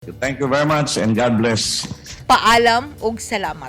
Thank you very much and God bless. Paalam ug salamat.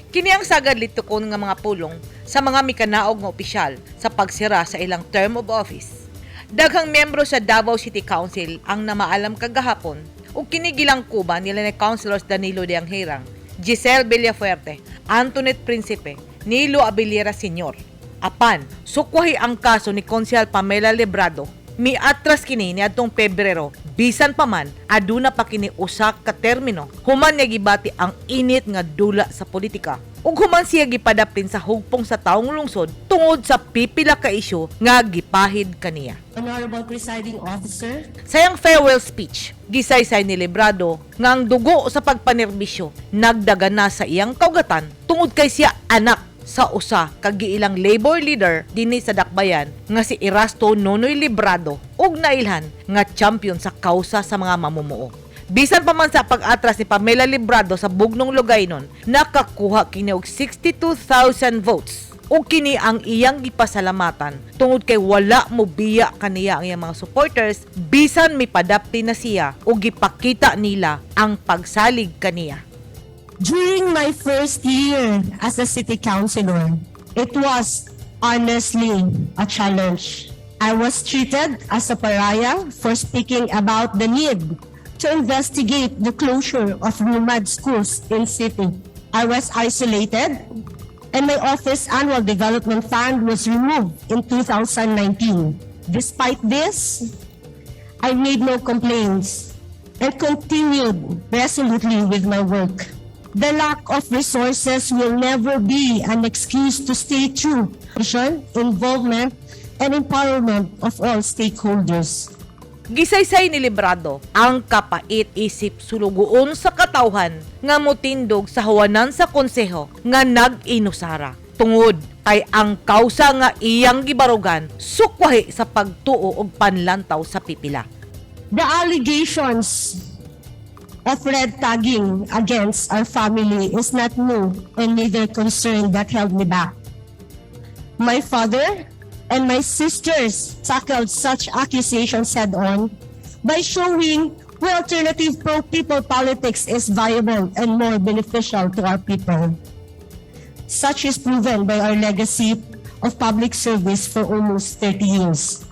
Kini ang sagad litukon nga mga pulong sa mga mikanaog nga opisyal sa pagsira sa ilang term of office. Daghang miyembro sa Davao City Council ang namaalam kagahapon ug kini gilangkuban nila ni Councilors Danilo de Angherang, Giselle Villafuerte, Antoinette Principe, Nilo Abellera Sr. Apan, sukwahi ang kaso ni Konsehal Pamela Librado. Miatras kini niadtong Pebrero, bisan pa man aduna pa kini usa ka termino human niya gibati ang init nga dula sa politika ug human siya gipadapin sa hugpong sa taong lungsod tungod sa pipila ka isyu nga gipahid kaniya. Honorable Presiding Officer, Sa iyang farewell speech, gisaysay ni Librado nga ang dugo sa pagpanerbisyo nagdagan na sa iyang kaugatan tungod kay siya anak sa usa ka giilang labor leader dinhi sa Dakbayan nga si Erasto Nonoy Librado ug nailhan nga champion sa kausa sa mga mamumuo. Bisan pa man sa pag-atras ni Pamela Librado sa Bugnong Lugaynon, nakakuha kini og 62,000 votes ug kini ang iyang gipasalamatan tungod kay wala mo biya kaniya ang iyang mga supporters bisan mipadapti na siya ug gipakita nila ang pagsalig kaniya. During my first year as a city councilor, it was honestly a challenge. I was treated as a pariah for speaking about the need to investigate the closure of Lumad schools in city. I was isolated and my office annual development fund was removed in 2019. Despite this, I made no complaints and continued resolutely with my work. The lack of resources will never be an excuse to stay true vision, involvement, and empowerment of all stakeholders. Gisaysay ni Librado ang kapait isip sulugoon sa katawhan nga motindog sa huwanan sa konseho nga nag-inusara. Tungod kay ang kausa nga iyang gibarugan sukwahi sa pagtuo og panlantaw sa pipila. The allegations of red tagging against our family is not new and neither concern that held me back. My father and my sisters tackled such accusations head on by showing where alternative pro-people politics is viable and more beneficial to our people. Such is proven by our legacy of public service for almost 30 years.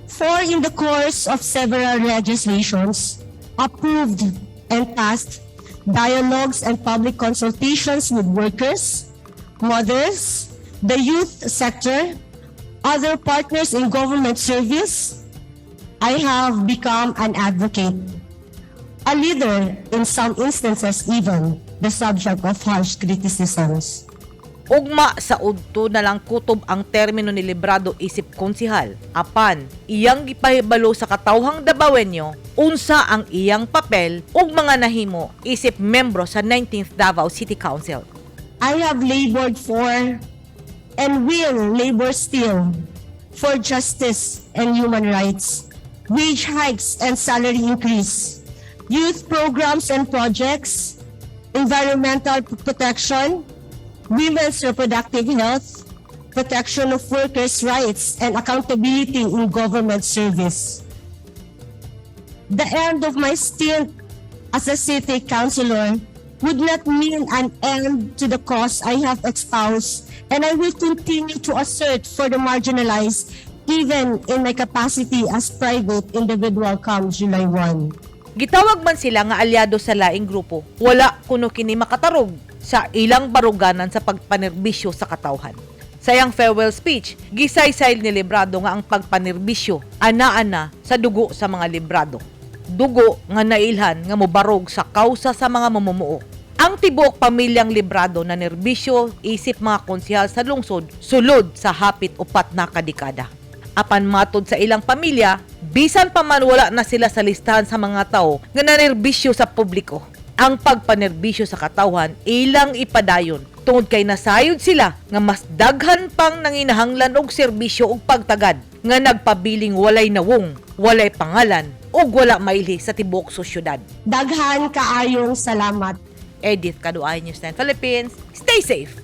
For in the course of several legislations approved and passed, dialogues and public consultations with workers, mothers, the youth sector, other partners in government service, I have become an advocate, a leader, in some instances even the subject of harsh criticisms. Ugma sa udto na lang kutob ang termino ni Librado isip konsihal. Apan, iyang gipahibalo sa katawhang Dabawenyo unsa ang iyang papel ug mga nahimo isip membro sa 19th Davao City Council. I have labored for and will labor still for justice and human rights, wage hikes and salary increase, youth programs and projects, environmental protection, women's reproductive health, protection of workers' rights, and accountability in government service. The end of my stint as a city councilor would not mean an end to the cause I have espoused, and I will continue to assert for the marginalized even in my capacity as private individual come July 1. Gitawag man sila nga alyado sa laing grupo. Wala kuno kini makatarog sa ilang baruganan sa pagpanerbisyo sa katawhan. Sa iyang farewell speech, gisaysay ni Librado nga ang pagpanerbisyo ana-ana sa dugo sa mga Librado. Dugo nga nailhan nga mobarog sa kausa sa mga mamumuo. Ang tibuok pamilyang Librado nanerbisyo isip mga konsehal sa lungsod sulod sa hapit 4 na kadekada. Apan matod sa ilang pamilya, bisan pa man wala na sila sa listahan sa mga tao nga nanerbisyo sa publiko. Ang pagpanerbisyo sa katawhan ilang ipadayon tungod kay nasayod sila nga mas daghan pang nanginahanglan og serbisyo ug pagtagad nga nagpabiling walay nawong, walay pangalan ug wala mailhi sa tibuok sosyudad. Daghan kaayong salamat. Edith Kaduay, News 9 Philippines. Stay safe!